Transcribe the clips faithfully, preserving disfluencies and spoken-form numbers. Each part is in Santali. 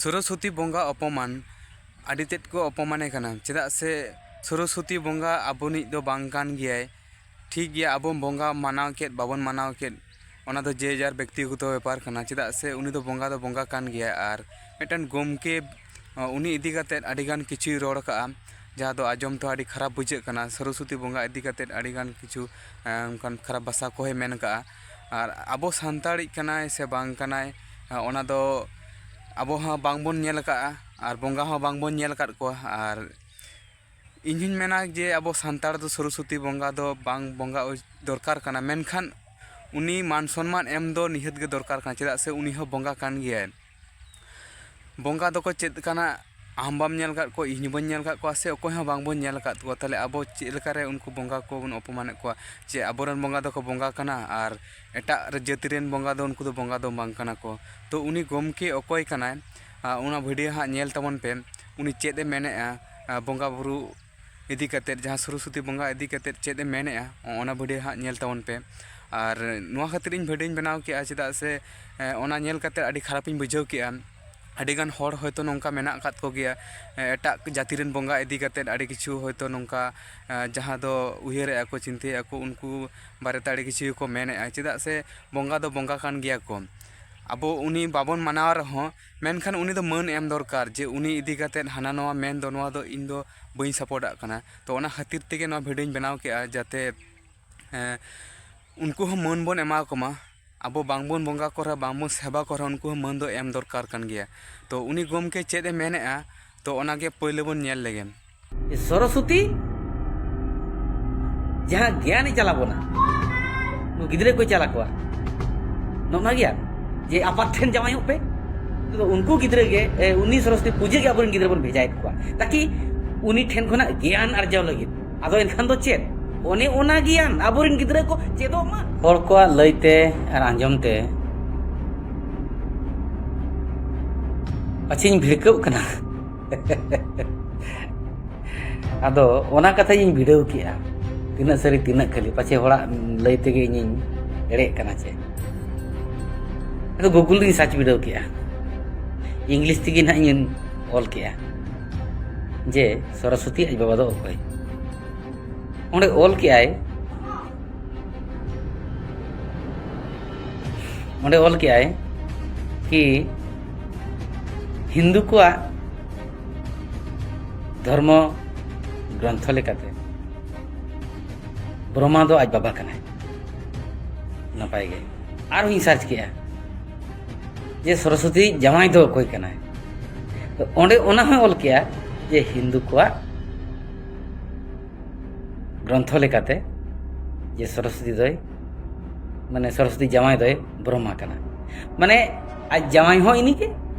ᱥᱚᱨᱚᱥᱚᱛᱤ ᱵᱚᱸᱜᱟ ᱚᱯᱚᱢᱟᱱ ᱟᱹᱰᱤ ᱛᱮᱫ ᱠᱚ ᱚᱯᱚᱢᱟᱱᱮ ᱠᱟᱱᱟ᱾ ᱪᱮᱫᱟᱜ ᱥᱮ ᱥᱚᱨᱚᱥᱚᱛᱤ ᱵᱚᱸᱜᱟ ᱟᱵᱚᱱᱤᱡ ᱫᱚ ᱵᱟᱝ ᱠᱟᱱ ᱜᱮᱭᱟᱭ᱾ ᱴᱷᱤᱠ ᱜᱮᱭᱟ, ᱟᱵᱚ ᱵᱚᱸᱜᱟ ᱢᱟᱱᱟᱣ ᱠᱮᱫ ᱵᱟᱵᱚᱱ ᱢᱟᱱᱟᱣ ᱠᱮᱫ, ᱚᱱᱟ ᱫᱚ ᱡᱮ ᱡᱟᱨ ᱵᱮᱠᱛᱤᱜᱚᱛᱚ ᱵᱮᱯᱟᱨ ᱠᱟᱱᱟ᱾ ᱪᱮᱫᱟᱜ ᱥᱮ ᱩᱱᱤ ᱫᱚ ᱵᱚᱸᱜᱟ ᱫᱚ ᱵᱚᱸᱜᱟ ᱠᱟᱱ ᱜᱮᱭᱟᱭ᱾ ᱟᱨ ᱢᱤᱫᱴᱮᱱ ᱜᱚᱢᱠᱮ, ᱩᱱᱤ ᱤᱫᱤ ᱠᱟᱛᱮᱫ ᱟᱹᱰᱤᱜᱟᱱ ᱠᱤᱪᱷᱩᱭ ᱨᱚᱲ ᱠᱟᱜᱼᱟ, ᱡᱟᱦᱟᱸ ᱫᱚ ᱟᱸᱡᱚᱢ ᱛᱮᱦᱚᱸ ᱟᱹᱰᱤ ᱠᱷᱟᱨᱟᱯ ᱵᱩᱡᱷᱟᱹᱜ ᱠᱟᱱᱟ᱾ ᱥᱚᱨᱚᱥᱚᱛᱤ ᱵᱚᱸᱜᱟ ᱤᱫᱤ ᱠᱟᱛᱮᱫ ᱟᱹᱰᱤᱜᱟᱱ ᱠᱤᱪᱷᱩ ᱚᱱᱠᱟᱱ ᱠᱷᱟᱨᱟᱯ ᱵᱷᱟᱥᱟ ᱠᱚᱦᱚᱸᱭ ᱢᱮᱱ ᱠᱟᱜᱼᱟ᱾ ᱟᱨ ᱟᱵᱚ ᱥᱟᱱᱛᱟᱲᱤᱡ ᱠᱟᱱᱟᱭ ᱥᱮ ᱵᱟᱝ ᱠᱟᱱᱟᱭ, ᱚᱱᱟ ᱫᱚ ᱟᱵᱚ ᱦᱚᱸ ᱵᱟᱝᱵᱚᱱ ᱧᱮᱞ ᱟᱠᱟᱫᱼᱟ ᱟᱨ ᱵᱚᱸᱜᱟ ᱦᱚᱸ ᱵᱟᱝᱵᱚᱱ ᱧᱮᱞ ᱟᱠᱟᱫ ᱠᱚᱣᱟ᱾ ᱟᱨ ᱤᱧ ᱦᱚᱧ ᱢᱮᱱᱟ ᱡᱮ ᱟᱵᱚ ᱥᱟᱱᱛᱟᱲ ᱫᱚ ᱥᱚᱨᱚᱥᱚᱛᱤ ᱵᱚᱸᱜᱟ ᱫᱚ ᱵᱟᱝ ᱵᱚᱸᱜᱟ ᱩᱪ-, ᱫᱚᱨᱠᱟᱨ ᱠᱟᱱᱟ, ᱢᱮᱱᱠᱷᱟᱱ ᱩᱱᱤ ᱢᱟᱱ ᱥᱚᱱᱢᱟᱱ ᱮᱢ ᱫᱚ ᱱᱤᱦᱟᱹᱛ ᱜᱮ ᱫᱚᱨᱠᱟᱨ ᱠᱟᱱᱟ, ᱪᱮᱫᱟᱜ ᱥᱮ ᱩᱱᱤ ᱦᱚᱸ ᱵᱚᱸᱜᱟ ᱠᱟᱱ ᱜᱮᱭᱟᱭ᱾ ᱵᱚᱸᱜᱟ ᱫᱚᱠᱚ ᱪᱮᱫ ᱠᱟᱱᱟ, ᱟᱢ ᱵᱟᱢ ᱧᱮᱞ ᱟᱠᱟᱫ ᱠᱚᱣᱟ, ᱤᱧ ᱦᱚᱸ ᱵᱟᱹᱧ ᱧᱮᱞ ᱟᱠᱟᱫ ᱠᱚᱣᱟ, ᱥᱮ ᱚᱠᱚᱭ ᱦᱚᱸ ᱵᱟᱝᱵᱚᱱ ᱧᱮᱞ ᱟᱠᱟᱫ ᱠᱚᱣᱟ᱾ ᱛᱟᱦᱚᱞᱮ ᱟᱵᱚ ᱪᱮᱫ ᱞᱮᱠᱟᱨᱮ ᱩᱱᱠᱩ ᱵᱚᱸᱜᱟ ᱠᱚᱵᱚᱱ ᱚᱯᱚᱢᱟᱱᱮᱫ ᱠᱚᱣᱟ? ᱡᱮ ᱟᱵᱚᱨᱮᱱ ᱵᱚᱸᱜᱟ ᱫᱚᱠᱚ ᱵᱚᱸᱜᱟ ᱠᱟᱱᱟ ᱟᱨ ᱮᱴᱟᱜ ᱨᱮ ᱡᱟᱹᱛᱤ ᱨᱮᱱ ᱵᱚᱸᱜᱟ ᱫᱚ ᱩᱱᱠᱩ ᱫᱚ ᱵᱚᱸᱜᱟ ᱫᱚ ᱵᱟᱝ ᱠᱟᱱᱟ ᱠᱚ᱾ ᱛᱚ ᱩᱱᱤ ᱜᱚᱢᱠᱮ ᱚᱠᱚᱭ ᱠᱟᱱᱟᱭ, ᱟᱨ ᱚᱱᱟ ᱵᱷᱤᱰᱤᱭᱳ ᱦᱟᱸᱜ ᱧᱮᱞ ᱛᱟᱵᱚᱱ ᱯᱮ, ᱩᱱᱤ ᱪᱮᱫ ᱮ ᱢᱮᱱᱮᱫᱼᱟ, ᱟᱨ ᱵᱚᱸᱜᱟ ᱵᱩᱨᱩ ᱤᱫᱤ ᱠᱟᱛᱮᱫ, ᱡᱟᱦᱟᱸ ᱥᱚᱨᱚᱥᱚᱛᱤ ᱵᱚᱸᱜᱟ ᱤᱫᱤ ᱠᱟᱛᱮᱫ ᱪᱮᱫ ᱮ ᱢᱮᱱᱮᱫᱼᱟ, ᱚᱱᱟ ᱵᱷᱤᱰᱤᱭᱳ ᱦᱟᱸᱜ ᱧᱮᱞ ᱛᱟᱵᱚᱱ ᱯᱮ᱾ ᱟᱨ ᱱᱚᱣᱟ ᱠᱷᱟᱹᱛᱤᱨ ᱤᱧ ᱵᱷᱤᱰᱤᱭᱳᱧ ᱵᱮᱱᱟᱣ ᱠᱮᱫᱼᱟ, ᱪᱮᱫᱟᱜ ᱥᱮ, ᱮ, ᱚᱱᱟ ᱧᱮᱞ ᱠᱟᱛᱮᱫ ᱟᱹᱰᱤ ᱠᱷᱟᱨᱟᱯᱤᱧ ᱵᱩᱡᱷᱟᱹᱣ ᱠᱮᱫᱼᱟ᱾ ᱟᱹᱰᱤᱜᱟᱱ ᱦᱚᱲ ᱦᱚᱭᱛᱳ ᱱᱚᱝᱠᱟ ᱢᱮᱱᱟᱜ ᱟᱠᱟᱫ ᱠᱚᱜᱮᱭᱟ, ᱮ, ᱮᱴᱟᱜ ᱡᱟᱹᱛᱤ ᱨᱮᱱ ᱵᱚᱸᱜᱟ ᱤᱫᱤ ᱠᱟᱛᱮᱫ ᱟᱹᱰᱤ ᱠᱤᱪᱷᱩ ᱦᱚᱭᱛᱳ ᱱᱚᱝᱠᱟ, ᱮ, ᱡᱟᱦᱟᱸ ᱫᱚ ᱩᱭᱦᱟᱹᱨᱮᱫᱼᱟ ᱠᱚ, ᱪᱤᱱᱛᱟᱹᱭᱮᱫᱼᱟ ᱠᱚ, ᱩᱱᱠᱩ ᱵᱟᱨᱮᱛᱮ ᱟᱹᱰᱤ ᱠᱤᱪᱷᱩ ᱜᱮᱠᱚ ᱢᱮᱱᱮᱫᱼᱟ᱾ ᱪᱮᱫᱟᱜ ᱥᱮ ᱵᱚᱸᱜᱟ ᱫᱚ ᱵᱚᱸᱜᱟ ᱠᱟᱱ ᱜᱮᱭᱟ ᱠᱚ᱾ ᱟᱵᱚ ᱩᱱᱤ ᱵᱟᱵᱚᱱ ᱢᱟᱱᱟᱣ ᱨᱮᱦᱚᱸ, ᱢᱮᱱᱠᱷᱟᱱ ᱩᱱᱤ ᱫᱚ ᱢᱟᱹᱱ ᱮᱢ ᱫᱚᱨᱠᱟᱨ, ᱡᱮ ᱩᱱᱤ ᱤᱫᱤ ᱠᱟᱛᱮᱫ ᱦᱟᱱᱟ ᱱᱚᱣᱟ ᱢᱮᱱ ᱫᱚ, ᱱᱚᱣᱟ ᱫᱚ ᱤᱧ ᱫᱚ ᱵᱟᱹᱧ ᱥᱟᱯᱳᱨᱴᱟᱜ ᱠᱟᱱᱟ᱾ ᱛᱚ ᱚᱱᱟ ᱠᱷᱟᱹᱛᱤᱨ ᱛᱮᱜᱮ ᱱᱚᱣᱟ ᱵᱷᱤᱰᱤᱭᱳᱧ ᱵᱮᱱᱟᱣ ᱠᱮᱫᱼᱟ, ᱡᱟᱛᱮ, ᱮᱸ, ᱩᱱᱠᱩ ᱦᱚᱸ ᱢᱟᱹᱱ ᱵᱚᱱ ᱮᱢᱟ ᱠᱚᱢᱟ᱾ ᱟᱵᱚ ᱵᱟᱝᱵᱚᱱ ᱵᱚᱸᱜᱟ ᱠᱚ ᱨᱮᱦᱚᱸ, ᱵᱟᱝᱵᱚᱱ ᱥᱮᱵᱟ ᱠᱚ ᱨᱮᱦᱚᱸ, ᱩᱱᱠᱩ ᱦᱚᱸ ᱢᱟᱹᱱ ᱫᱚ ᱮᱢ ᱫᱚᱨᱠᱟᱨ ᱠᱟᱱ ᱜᱮᱭᱟ᱾ ᱛᱚ ᱩᱱᱤ ᱜᱚᱢᱠᱮ ᱪᱮᱫ ᱮ ᱢᱮᱱᱮᱫᱼᱟ, ᱛᱚ ᱚᱱᱟᱜᱮ ᱯᱳᱭᱞᱳ ᱵᱚᱱ ᱧᱮᱞ ᱞᱮᱜᱮ᱾ ᱥᱚᱨᱚᱥᱚᱛᱤ ᱡᱟᱦᱟᱸ ᱜᱮᱭᱟᱱᱮ ᱪᱟᱞ ᱟᱵᱚᱱᱟ, ᱩᱱᱠᱩ ᱜᱤᱫᱽᱨᱟᱹ ᱠᱚᱭ ᱪᱟᱞ ᱟᱠᱚᱣᱟ᱾ ᱱᱚᱜᱼᱚ ᱱᱚᱣᱟ ᱜᱮᱭᱟᱱ, ᱡᱮ ᱟᱯᱟᱛ ᱴᱷᱮᱱ ᱡᱟᱶᱟᱭᱚᱜ ᱯᱮ᱾ ᱛᱚ ᱩᱱᱠᱩ ᱜᱤᱫᱽᱨᱟᱹ ᱜᱮ, ᱮ, ᱩᱱᱤ ᱥᱚᱨᱚᱥᱚᱛᱤ ᱯᱩᱡᱟᱹ ᱜᱮ ᱟᱵᱚᱨᱮᱱ ᱜᱤᱫᱽᱨᱟᱹ ᱵᱚᱱ ᱵᱷᱮᱡᱟᱭᱮᱫ ᱠᱚᱣᱟ, ᱛᱟᱠᱤ ᱩᱱᱤ ᱴᱷᱮᱱ ᱠᱷᱚᱱᱟᱜ ᱜᱮᱭᱟᱱ ᱟᱨᱡᱟᱣ ᱞᱟᱹᱜᱤᱫ᱾ ᱟᱫᱚ ᱮᱱᱠᱷᱟᱱ ᱫᱚ ᱪᱮᱫ? ᱚᱱᱮ ᱚᱱᱟ ᱜᱮᱭᱟᱱ ᱟᱵᱚᱨᱮᱱ ᱜᱤᱫᱽᱨᱟᱹ ᱠᱚ ᱪᱮᱫᱚᱜ ᱢᱟ᱾ ᱦᱚᱲ ᱠᱚᱣᱟᱜ ᱞᱟᱹᱭᱛᱮ ᱟᱨ ᱟᱸᱡᱚᱢ ᱛᱮ ᱯᱟᱪᱷᱮᱧ ᱵᱷᱤᱲᱠᱟᱹᱜ ᱠᱟᱱᱟ᱾ ᱟᱫᱚ ᱚᱱᱟ ᱠᱟᱛᱷᱟ ᱤᱧ ᱵᱤᱰᱟᱹᱣ ᱠᱮᱜᱼᱟ, ᱛᱤᱱᱟᱹᱜ ᱥᱟᱹᱨᱤ ᱛᱤᱱᱟᱹᱜ ᱠᱷᱟᱹᱞᱤ, ᱯᱟᱪᱷᱮ ᱦᱚᱲᱟᱜ ᱞᱟᱹᱭ ᱛᱮᱜᱮ ᱤᱧᱤᱧ ᱮᱲᱮᱜ ᱠᱟᱱᱟ ᱪᱮ᱾ ᱟᱫᱚ ᱜᱩᱜᱩᱞ ᱨᱤᱧ ᱥᱟᱨᱪ ᱵᱤᱰᱟᱹᱣ ᱠᱮᱜᱼᱟ᱾ ᱤᱝᱞᱤᱥ ᱛᱮᱜᱮ ᱱᱟᱦᱟᱜ ᱤᱧ ᱚᱞ ᱠᱮᱜᱼᱟ ᱡᱮ ᱥᱚᱨᱚᱥᱚᱛᱤ ᱟᱡ ᱵᱟᱵᱟ ᱫᱚ ᱚᱠᱚᱭ? ᱚᱸᱰᱮ ᱚᱞ ᱠᱮᱜᱼᱟᱭ, ᱚᱸᱰᱮ ᱚᱞ ᱠᱮᱜᱼᱟᱭ ᱠᱤ ᱦᱤᱱᱫᱩ ᱠᱚᱣᱟᱜ ᱫᱷᱚᱨᱢᱚ ᱜᱨᱚᱱᱛᱷᱚ ᱞᱮᱠᱟᱛᱮ ᱵᱨᱚᱦᱢᱟ ᱫᱚ ᱟᱡ ᱵᱟᱵᱟ ᱠᱟᱱᱟᱭ᱾ ᱱᱟᱯᱟᱭ ᱜᱮ᱾ ᱟᱨᱦᱚᱸᱧ ᱥᱟᱨᱪ ᱠᱮᱜᱼᱟ ᱡᱮ ᱥᱚᱨᱚᱥᱚᱛᱤ ᱡᱟᱶᱟᱭ ᱫᱚ ᱚᱠᱚᱭ ᱠᱟᱱᱟᱭ? ᱛᱚ ᱚᱸᱰᱮ ᱚᱱᱟ ᱦᱚᱸ ᱚᱞ ᱠᱮᱜᱼᱟ ᱡᱮ ᱦᱤᱱᱫᱩ ᱠᱚᱣᱟᱜ ᱜᱨᱚᱱᱛᱷᱚ ᱞᱮᱠᱟᱛᱮ ᱡᱮ ᱥᱚᱨᱚᱥᱚᱛᱤ ᱫᱚᱭ, ᱢᱟᱱᱮ ᱥᱚᱨᱚᱥᱚᱛᱤ ᱡᱟᱶᱟᱭ ᱫᱚᱭ ᱵᱨᱚᱦᱢᱟ ᱠᱟᱱᱟ᱾ ᱢᱟᱱᱮ ᱟᱡ ᱡᱟᱶᱟᱭ ᱦᱚᱸ ᱤᱱᱤᱜᱮ,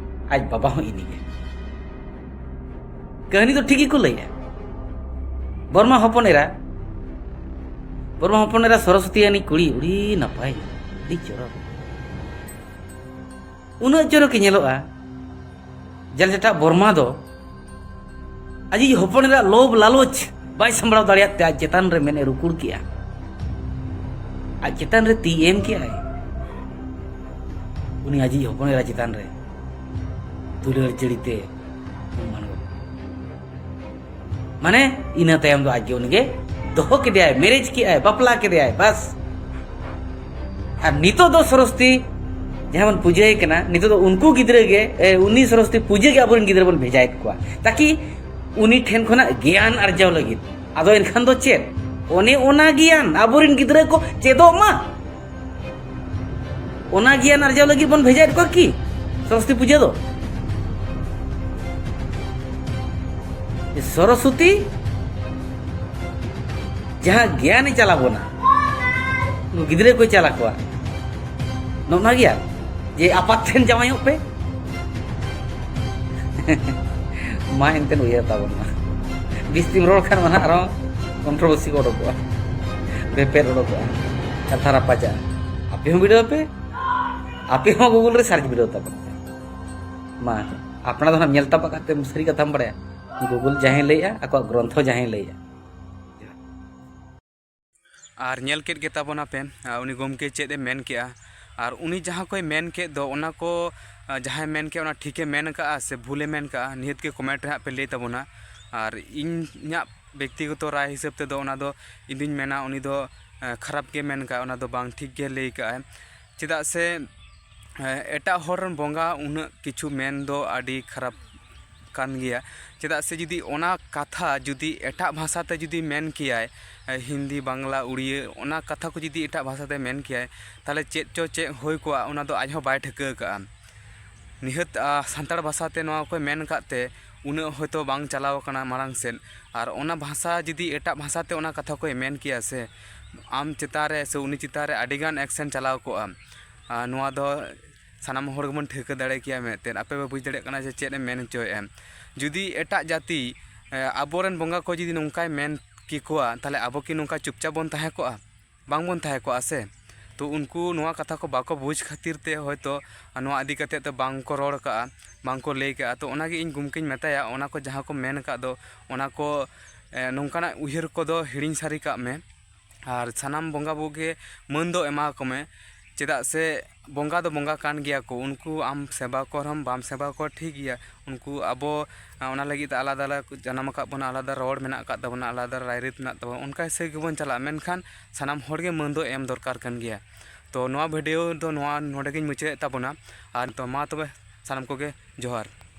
ᱟᱡ ᱵᱟᱵᱟ ᱦᱚᱸ ᱤᱱᱤᱜᱮ᱾ ᱠᱟᱹᱦᱱᱤ ᱫᱚ ᱴᱷᱤᱠ ᱜᱮᱠᱚ ᱞᱟᱹᱭᱟ᱾ ᱵᱨᱚᱦᱢᱟ ᱦᱚᱯᱚᱱ ᱮᱨᱟ, ᱵᱨᱚᱦᱢᱟ ᱦᱚᱯᱚᱱ ᱮᱨᱟ ᱥᱚᱨᱚᱥᱚᱛᱤ ᱟᱹᱱᱤᱡ ᱠᱩᱲᱤ, ᱟᱹᱰᱤ ᱱᱟᱯᱟᱭ, ᱟᱹᱰᱤ ᱪᱚᱨᱚᱠ᱾ ᱩᱱᱟᱹᱜ ᱪᱚᱨᱚᱠᱮ ᱧᱮᱞᱚᱜᱼᱟ, ᱡᱟᱦᱟᱸ ᱞᱮᱠᱟ ᱵᱨᱚᱦᱢᱟ ᱫᱚ ᱟᱡᱤᱡ ᱦᱚᱯᱚᱱ ᱮᱨᱟ ᱞᱳᱵᱷ ᱞᱟᱞᱚᱪ ᱵᱟᱭ ᱥᱟᱢᱵᱲᱟᱣ ᱫᱟᱲᱮᱭᱟᱜ ᱛᱮ ᱟᱡ ᱪᱮᱛᱟᱱ ᱨᱮ ᱢᱮᱫ ᱮ ᱨᱩᱠᱩᱲ ᱠᱮᱜᱼᱟ᱾ ᱟᱡ ᱪᱮᱛᱟᱱ ᱨᱮ ᱛᱤ ᱮᱢ ᱠᱮᱜᱼᱟᱭ᱾ ᱩᱱᱤ ᱟᱡᱤᱡ ᱦᱚᱯᱚᱱ ᱮᱨᱟ ᱪᱮᱛᱟᱱ ᱨᱮ ᱫᱩᱞᱟᱹᱲ ᱡᱟᱹᱲᱤ ᱛᱮ ᱢᱟᱱᱮ, ᱤᱱᱟᱹ ᱛᱟᱭᱚᱢ ᱫᱚ ᱟᱡ ᱜᱮ ᱩᱱᱤ ᱜᱮ ᱫᱚᱦᱚ ᱠᱮᱫᱮᱭᱟᱭ, ᱢᱮᱨᱮᱡᱽ ᱠᱮᱜᱼᱟᱭ, ᱵᱟᱯᱞᱟ ᱠᱮᱫᱮᱭᱟᱭ, ᱵᱟᱥ᱾ ᱟᱨ ᱱᱤᱛᱚᱜ ᱫᱚ ᱥᱚᱨᱚᱥᱚᱛᱤ ᱡᱟᱦᱟᱸ ᱵᱚᱱ ᱯᱩᱡᱟᱹᱭ ᱠᱟᱱᱟ, ᱱᱤᱛᱚᱜ ᱫᱚ ᱩᱱᱠᱩ ᱜᱤᱫᱽᱨᱟᱹ ᱜᱮ, ᱮ, ᱩᱱᱤ ᱥᱚᱨᱚᱥᱚᱛᱤ ᱯᱩᱡᱟᱹ ᱜᱮ ᱟᱵᱚᱨᱮᱱ ᱜᱤᱫᱽᱨᱟᱹ ᱵᱚᱱ ᱵᱷᱮᱡᱟᱭᱮᱫ ᱠᱚᱣᱟ, ᱛᱟᱠᱤ ᱩᱱᱤ ᱴᱷᱮᱱ ᱠᱷᱚᱱᱟᱜ ᱜᱮᱭᱟᱱ ᱟᱨᱡᱟᱣ ᱞᱟᱹᱜᱤᱫ᱾ ᱟᱫᱚ ᱮᱱᱠᱷᱟᱱ ᱫᱚ ᱪᱮᱫ? ᱚᱱᱮ ᱚᱱᱟ ᱜᱮᱭᱟᱱ ᱟᱵᱚᱨᱮᱱ ᱜᱤᱫᱽᱨᱟᱹ ᱠᱚ ᱪᱮᱫᱚᱜ ᱢᱟ᱾ ᱚᱱᱟ ᱜᱮᱭᱟᱱ ᱟᱨᱡᱟᱣ ᱞᱟᱹᱜᱤᱫ ᱵᱚᱱ ᱵᱷᱮᱡᱟᱭᱮᱫ ᱠᱚᱣᱟ ᱠᱤ ᱥᱚᱨᱚᱥᱚᱛᱤ ᱯᱩᱡᱟᱹ ᱫᱚ? ᱥᱚᱨᱚᱥᱚᱛᱤ ᱡᱟᱦᱟᱸ ᱜᱮᱭᱟᱱᱮ ᱪᱟᱞ ᱟᱵᱚᱱᱟ, ᱩᱱᱠᱩ ᱜᱤᱫᱽᱨᱟᱹ ᱠᱚᱭ ᱪᱟᱞ ᱟᱠᱚᱣᱟ᱾ ᱱᱚᱜᱼᱚ ᱱᱚᱣᱟ ᱜᱮᱭᱟᱱ ᱡᱮ ᱟᱯᱟᱛ ᱴᱷᱮᱱ ᱡᱟᱶᱟᱭᱚᱜ ᱯᱮ᱾ ᱢᱟ ᱮᱱᱛᱮᱫ ᱩᱭᱦᱟᱹᱨ ᱛᱟᱵᱚᱱ ᱢᱟ᱾ ᱵᱤᱥᱛᱤᱢ ᱨᱚᱲ ᱠᱷᱟᱱ ᱢᱟ ᱱᱟᱦᱟᱜ ᱟᱨᱦᱚᱸ ᱠᱚᱱᱴᱨᱳᱵᱷᱟᱨᱥᱤ ᱠᱚ ᱚᱰᱚᱠᱚᱜᱼᱟ, ᱵᱮᱯᱮᱨ ᱚᱰᱚᱠᱚᱜᱼᱟ, ᱠᱟᱛᱷᱟ ᱨᱟᱯᱟᱪᱟᱜᱼᱟ᱾ ᱟᱯᱮ ᱦᱚᱸ ᱵᱤᱰᱟᱹᱣ ᱯᱮ, ᱟᱯᱮ ᱦᱚᱸ ᱜᱩᱜᱩᱞ ᱨᱮ ᱥᱟᱨᱪ ᱵᱤᱰᱟᱹᱣ ᱛᱟᱵᱚᱱ ᱯᱮ᱾ ᱢᱟ, ᱟᱯᱱᱟᱨ ᱫᱚ ᱱᱟᱦᱟᱜ ᱧᱮᱞ ᱛᱟᱯᱟᱜ ᱠᱟᱛᱮ ᱥᱟᱹᱨᱤ ᱠᱟᱛᱷᱟᱢ ᱵᱟᱲᱟᱭᱟ᱾ ᱜᱩᱜᱩᱞ ᱡᱟᱦᱟᱸᱭ ᱞᱟᱹᱭᱮᱜᱼᱟ, ᱟᱠᱚᱣᱟᱜ ᱜᱨᱚᱱᱛᱷᱚ ᱡᱟᱦᱟᱸᱭ ᱞᱟᱹᱭᱮᱜᱼᱟ᱾ ᱟᱨ ᱧᱮᱞ ᱠᱮᱫ ᱜᱮ ᱛᱟᱵᱚᱱᱟᱯᱮ, ᱟ, ᱩᱱᱤ ᱜᱚᱢᱠᱮ ᱪᱮᱫ ᱮ ᱢᱮᱱ ᱠᱮᱜᱼᱟ᱾ ᱟᱨ ᱩᱱᱤ ᱡᱟᱦᱟᱸ ᱠᱚᱭ ᱢᱮᱱ ᱠᱮᱫ ᱫᱚ, ᱚᱱᱟ ᱠᱚ, ᱟᱸ, ᱡᱟᱦᱟᱸᱭ ᱢᱮᱱ ᱠᱮᱫ, ᱚᱱᱟ ᱴᱷᱤᱠᱮ ᱢᱮᱱ ᱠᱟᱜᱼᱟ ᱥᱮ ᱵᱷᱩᱞᱮ ᱢᱮᱱ ᱠᱟᱜᱼᱟ, ᱱᱤᱦᱟᱹᱛ ᱜᱮ ᱠᱚᱢᱮᱱᱴ ᱨᱮ ᱦᱟᱸᱜ ᱯᱮ ᱞᱟᱹᱭ ᱛᱟᱵᱚᱱᱟ᱾ ᱟᱨ ᱤᱧᱟᱹᱜ ᱵᱮᱠᱛᱤᱜᱚᱛᱚ ᱨᱟᱭ ᱦᱤᱥᱟᱹᱵ ᱛᱮᱫᱚ, ᱚᱱᱟ ᱫᱚ ᱤᱧ ᱫᱩᱧ ᱢᱮᱱᱟ, ᱩᱱᱤ ᱫᱚ, ᱮᱸ, ᱠᱷᱟᱨᱟᱯ ᱜᱮ ᱢᱮᱱ ᱠᱟᱜᱼᱟ, ᱚᱱᱟ ᱫᱚ ᱵᱟᱝ ᱴᱷᱤᱠ ᱜᱮ ᱞᱟᱹᱭ ᱠᱟᱜᱼᱟᱭ᱾ ᱪᱮᱫᱟᱜ ᱥᱮ, ᱮᱸ, ᱮᱴᱟᱜ ᱦᱚᱲ ᱨᱮᱱ ᱵᱚᱸᱜᱟ ᱩᱱᱟᱹᱜ ᱠᱤᱪᱷᱩ ᱢᱮᱱ ᱫᱚ ᱟᱹᱰᱤ ᱠᱷᱟᱨᱟᱯ ᱠᱟᱱ ᱜᱮᱭᱟ᱾ ᱪᱮᱫᱟᱜ ᱥᱮ ᱡᱩᱫᱤ ᱚᱱᱟ ᱠᱟᱛᱷᱟ ᱡᱩᱫᱤ ᱮᱴᱟᱜ ᱵᱷᱟᱥᱟ ᱛᱮ ᱡᱩᱫᱤ ᱢᱮᱱ ᱠᱮᱭᱟᱭ, ᱮᱸ, ᱦᱤᱱᱫᱤ, ᱵᱟᱝᱞᱟ, ᱩᱲᱤᱭᱟᱹ, ᱚᱱᱟ ᱠᱟᱛᱷᱟ ᱠᱚ ᱡᱩᱫᱤ ᱮᱴᱟᱜ ᱵᱷᱟᱥᱟ ᱛᱮ ᱢᱮᱱ ᱠᱮᱭᱟᱭ, ᱛᱟᱦᱚᱞᱮ ᱪᱮᱫ ᱪᱚ ᱪᱮᱫ ᱦᱩᱭ ᱠᱚᱜᱼᱟ, ᱚᱱᱟ ᱫᱚ ᱟᱡ ᱦᱚᱸ ᱵᱟᱭ ᱴᱷᱤᱠᱟᱹ ᱠᱟᱜᱼᱟ᱾ ᱱᱤᱦᱟᱹᱛ, ᱟ, ᱥᱟᱱᱛᱟᱲ ᱵᱷᱟᱥᱟ ᱛᱮ ᱱᱚᱣᱟ ᱠᱚᱭ ᱢᱮᱱ ᱠᱟᱫ ᱛᱮ ᱩᱱᱟᱹᱜ ᱦᱚᱭᱛᱳ ᱵᱟᱝ ᱪᱟᱞᱟᱣ ᱟᱠᱟᱱᱟ ᱢᱟᱲᱟᱝ ᱥᱮᱫ᱾ ᱟᱨ ᱚᱱᱟ ᱵᱷᱟᱥᱟ ᱡᱩᱫᱤ ᱮᱴᱟᱜ ᱵᱷᱟᱥᱟ ᱛᱮ ᱚᱱᱟ ᱠᱟᱛᱷᱟ ᱠᱚᱭ ᱢᱮᱱ ᱠᱮᱭᱟ ᱥᱮ, ᱟᱢ ᱪᱮᱛᱟᱱ ᱨᱮ ᱥᱮ ᱩᱱᱤ ᱪᱮᱛᱟᱱ ᱨᱮ ᱟᱹᱰᱤᱜᱟᱱ ᱮᱠᱥᱮᱱ ᱪᱟᱞᱟᱣ ᱠᱚᱜᱼᱟ᱾ ᱟᱨ ᱱᱚᱣᱟ ᱫᱚ ᱥᱟᱱᱟᱢ ᱦᱚᱲ ᱜᱮᱵᱚᱱ ᱴᱷᱟᱹᱣᱠᱟᱹ ᱫᱟᱲᱮ ᱠᱮᱭᱟ ᱢᱮᱱᱛᱮ᱾ ᱟᱯᱮ ᱯᱮ ᱵᱩᱡᱽ ᱫᱟᱲᱮᱭᱟᱜ ᱠᱟᱱᱟ ᱡᱮ ᱪᱮᱫ ᱮ ᱢᱮᱱ ᱦᱚᱪᱚᱭᱮᱫᱼᱟ᱾ ᱡᱩᱫᱤ ᱮᱴᱟᱜ ᱡᱟᱹᱛᱤ, ᱮ, ᱟᱵᱚᱨᱮᱱ ᱵᱚᱸᱜᱟ ᱠᱚ ᱡᱩᱫᱤ ᱱᱚᱝᱠᱟᱭ ᱢᱮᱱ ᱠᱮᱠᱚᱣᱟ, ᱛᱟᱦᱚᱞᱮ ᱟᱵᱚ ᱠᱤ ᱱᱚᱝᱠᱟ ᱪᱩᱯᱪᱟᱯ ᱵᱚᱱ ᱛᱟᱦᱮᱸ ᱠᱚᱜᱼᱟ? ᱵᱟᱝᱵᱚᱱ ᱛᱟᱦᱮᱸ ᱠᱚᱜᱼᱟ ᱥᱮ᱾ ᱛᱚ ᱩᱱᱠᱩ ᱱᱚᱣᱟ ᱠᱟᱛᱷᱟ ᱠᱚ ᱵᱟᱠᱚ ᱵᱩᱡᱽ ᱠᱷᱟᱹᱛᱤᱨ ᱛᱮ ᱦᱚᱭᱛᱳ ᱱᱚᱣᱟ ᱤᱫᱤ ᱠᱟᱛᱮᱫ ᱫᱚ ᱵᱟᱝ ᱠᱚ ᱨᱚᱲ ᱠᱟᱜᱼᱟ, ᱵᱟᱝ ᱠᱚ ᱞᱟᱹᱭ ᱠᱟᱜᱼᱟ᱾ ᱛᱚ ᱚᱱᱟᱜᱮ ᱤᱧ ᱜᱚᱢᱠᱮᱧ ᱢᱮᱛᱟᱭᱟ, ᱚᱱᱟ ᱠᱚ ᱡᱟᱦᱟᱸ ᱠᱚ ᱢᱮᱱ ᱟᱠᱟᱫ ᱫᱚ, ᱚᱱᱟ ᱠᱚ, ᱮ, ᱱᱚᱝᱠᱟᱱᱟᱜ ᱩᱭᱦᱟᱹᱨ ᱠᱚᱫᱚ ᱦᱤᱲᱤᱧ ᱥᱟᱹᱨᱤ ᱠᱟᱜ ᱢᱮ᱾ ᱟᱨ ᱥᱟᱱᱟᱢ ᱵᱚᱸᱜᱟ ᱵᱩᱨᱩ ᱜᱮ ᱢᱟᱹᱱ ᱫᱚ ᱮᱢᱟ ᱠᱚ ᱢᱮ, ᱪᱮᱫᱟᱜ ᱥᱮ ᱵᱚᱸᱜᱟ ᱫᱚ ᱵᱚᱸᱜᱟ ᱠᱟᱱ ᱜᱮᱭᱟ ᱠᱚ᱾ ᱩᱱᱠᱩ ᱟᱢ ᱥᱮᱵᱟ ᱠᱚ ᱨᱮᱦᱚᱸᱢ ᱵᱟᱢ ᱥᱮᱵᱟ ᱠᱚᱣᱟ, ᱴᱷᱤᱠ ᱜᱮᱭᱟ, ᱩᱱᱠᱩ ᱟᱵᱚ, ᱟ, ᱚᱱᱟ ᱞᱟᱹᱜᱤᱫ ᱛᱮ ᱟᱞᱟᱫᱟ ᱟᱞᱟᱫᱟ ᱠᱚ ᱡᱟᱱᱟᱢ ᱟᱠᱟᱫ ᱵᱚᱱᱟ, ᱟᱞᱟᱫᱟ ᱨᱚᱲ ᱢᱮᱱᱟᱜ ᱟᱠᱟᱫ ᱛᱟᱵᱚᱱᱟ, ᱟᱞᱟᱫᱟ ᱨᱟᱭᱨᱤᱛ ᱢᱮᱱᱟᱜ ᱛᱟᱵᱚᱱᱟ, ᱚᱱᱠᱟ ᱦᱤᱥᱟᱹᱵ ᱜᱮᱵᱚᱱ ᱪᱟᱞᱟᱜᱼᱟ᱾ ᱢᱮᱱᱠᱷᱟᱱ ᱥᱟᱱᱟᱢ ᱦᱚᱲ ᱜᱮ ᱢᱟᱹᱱ ᱫᱚ ᱮᱢ ᱫᱚᱨᱠᱟᱨ ᱠᱟᱱ ᱜᱮᱭᱟ᱾ ᱛᱚ ᱱᱚᱣᱟ ᱵᱷᱤᱰᱤᱭᱳ ᱫᱚ ᱱᱚᱣᱟ ᱱᱚᱰᱮ ᱜᱤᱧ ᱢᱩᱪᱟᱹᱫᱮᱫ ᱛᱟᱵᱚᱱᱟ᱾ ᱟᱨ ᱛᱚ ᱢᱟ ᱛᱚᱵᱮ ᱥᱟᱱᱟᱢ ᱠᱚᱜᱮ ᱡᱚᱦᱟᱨ᱾